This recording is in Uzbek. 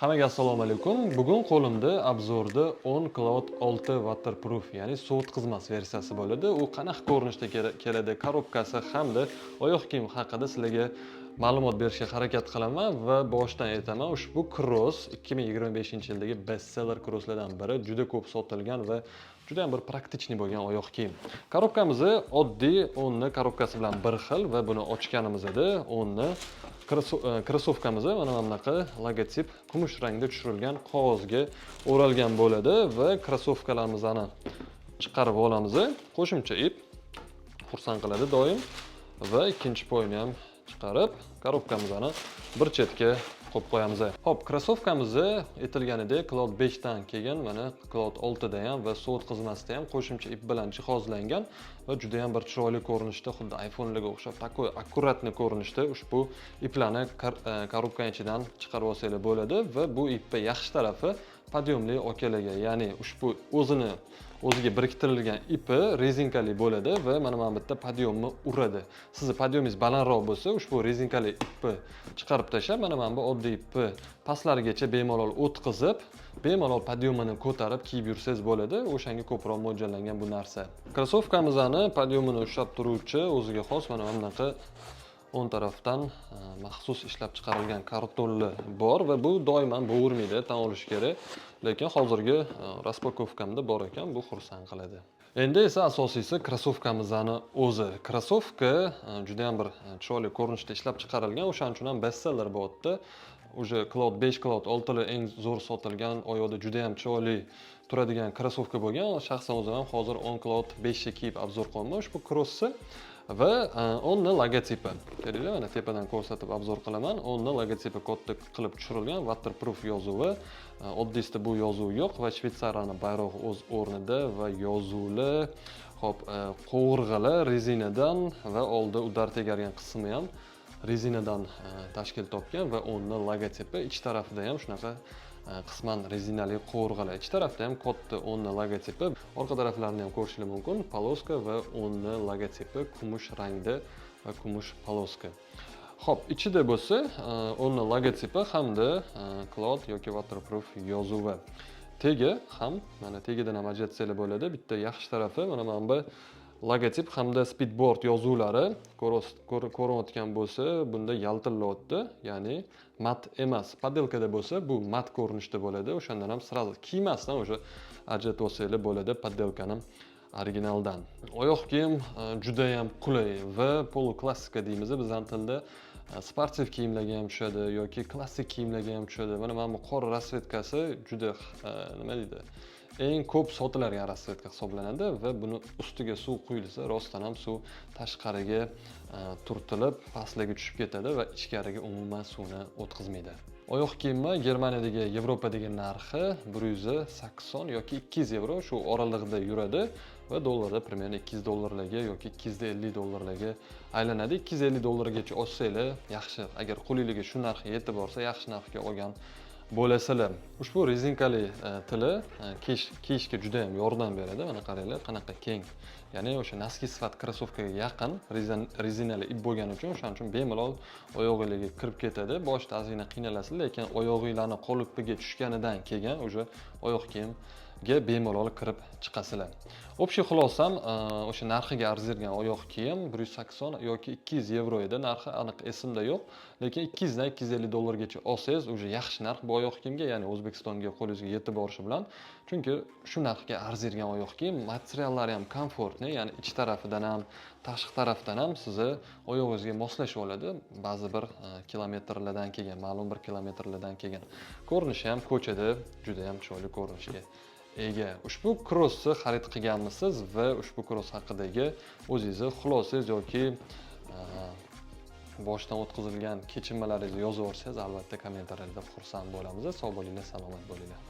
Hammaga assalomu alaykum. Bugun qo'limda обзор da On Cloud 6 Waterproof, ya'ni suv o'tkazmas versiyasi bo'ladi. U qanaqa ko'rinishda keladi, коробка si hamda oyoq kiyim haqida sizlarga ma'lumot berishga harakat qilaman va boshidan aytaman, ushbu cross 2025-yildagi bestseller crosslardan biri, juda ko'p sotilgan va juda ham bir практичный bo'lgan oyoq kiyim. Коробка mizni oddiy Onni коробка si bilan bir xil va buni ochganimizda Onni krossovkamizni mana bunaqa logotip kumush rangda tushirilgan qog'ozga o'ralgan bo'ladi va krossovkalarimizni chiqarib olamiz. Qo'shimcha ip xursand qiladi doim va ikkinchi poyni ham chiqarib, коробка mizni bir chetga qo'yib qo'yamiz. Xo'p, krossovkamizni aytilganidek, Cloud 5 dan keyin mana Cloud 6 da ham va suv o'tkazmasda ham qo'shimcha ip bilan jihozlangan va juda ham bir chiroyli ko'rinishda, xuddi iPhone'larga o'xshab, такой аккуратный ko'rinishda ushbu iplarni коробка ning ichidan chiqarib olsanglar bo'ladi. Va bu ipni yaxshi tarafi подъём li okalarga, ya'ni ushbu o'zini o'ziga biriktirilgan ipi rezinkali bo'ladi va mana bu yerda подъём ni uradi. Sizni подъём ingiz balandroq bo'lsa, ushbu rezinkali ipni chiqarib tashlab, mana bu oddiy ipni pastlarigacha bemalol o'tkazib, bemalol подъём ini ko'tarib kiyib yursangiz bo'ladi. O'shanga ko'proq mo'ljallangan bu narsa. Krossovkamizni подъём ini ushlab turuvchi o'ziga xos mana bunaqa o'ng tarafdan maxsus ishlab chiqarilgan kartonli bor va bu doim ham bo'g'irmaydi, tan olish kerak. Lekin hozirgi распаковка mda bor ekan, bu xursand qiladi. Endi esa asosiysi krossovkamizni o'zi. Krossovka juda ham bir chiroyli ko'rinishda ishlab chiqarilgan, o'shaning uchun ham bestseller bo'lyapti. Уже Cloud 5, Cloud 6 lar eng zo'r sotilgan, oyoqda juda ham chiroyli turadigan krossovka bo'lgan. Shaxsan o'zim ham hozir On Cloud 5 ni kiyib обзор qilyapman ushbu krossni va Onni logotipi. Ko'ringlar, mana tepadan ko'rsatib обзор qilaman. Onni logotipi katta qilib tushirilgan, waterproof yozuvi. Oddiysida bu yozuv yo'q va Shvetsariyani bayrog'i o'z o'rnida va yozuvli, hop, qovurg'alar rezinadan va oldi удар tegargan qismi ham rezinadan tashkil topgan va Onni logotipi ich tarafida ham shunaqa qisman rezinali qovurg'alar. Ich tarafda ham katta Onni logotipi, orqa taraflarini ham ko'rishingiz mumkin. Полоска va Onni logotipi kumush rangda va kumush полоска. Xo'p, ichida bo'lsa Onni logotipi hamda Cloud yoki waterproof yozuvi. Tegi ham, mana tegidan ham ajratsanglar bo'ladi. Bitta yaxshi tarafi, mana bu logotip hamda speedboard yozuvlari ko'rinayotgan bo'lsa, bunda yaltillayapti, ya'ni mat emas. Подделка da bo'lsa, bu mat ko'rinishda bo'ladi. O'shandan ham сразу kiymasdan o'sha ajratib olsanglar bo'ladi подделка ni originaldan. Oyoq kiyim judayam qulay va полуклассика deymiz bizani tilda. Sportiv kiyimlarga ham tushadi yoki klassik kiyimlarga ham tushadi. Mana bu qora расцветка si juda nima deydi, eng ko'p sotiladigan расцветка hisoblanadi va buni ustiga suv quyilsa, rostdan ham suv tashqariga turtilib, pastlarga tushib ketadi va ichkariga umuman suvni o'tkazmaydi. Oyoq kiyimi Germaniyadagi, Yevropadagi narxi 180 yoki 200 yevro, shu oralig'ida yuradi va dollarda примерно 200 dollarlarga yoki 250 dollarlarga aylanadi. 250 dollargacha olsanglar yaxshi. Agar qo'linglarga shu narxga yetib borsa, yaxshi narxga olgan bo'lasizlar. Ushbu rezinkali tili kiyishga juda ham yordam beradi. Mana qaranglar, qanaqa keng. Ya'ni o'sha носки sifat krossovkaga yaqin rezinali ip bo'lgani uchun, o'shaning uchun bemalol oyog'inglarga kirib ketadi. Boshida ozgina qiynalasizlar, lekin oyog'inglarni qolipiga tushganidan keyin уже oyoq kiyimga bemalol kirib chiqasizlar. Общий xulosam, o'sha narxiga arzirgan oyoq kiyim 180 yoki 200 yevro edi, narxi aniq esimda yo'q, lekin 200 dan 250 dollargacha olsangiz, уже yaxshi narx bu oyoq kiyimga, ya'ni O'zbekistonga qo'lingizga yetib borishi bilan, chunki shu narxga arzirgan oyoq kiyim, materiallari ham комфортный, ya'ni ich tarafidan ham, tashqi tarafdan ham sizni oyog'ingizga moslashib oladi. Ba'zi bir kilometrlardan keyin, ma'lum bir kilometrlardan keyin ko'rinishi ham ko'chada juda ham chiroyli ko'rinishga ega. Ushbu krossni xarid qilganmisiz va ushbu kross haqidagi o'zingizni xulosangiz yoki boshdan o'tkazilgan kechinmalaringizni yozib yuborsangiz, albatta kommentariyada xursand bo'lamiz. Sog' bo'linglar, salomat bo'linglar.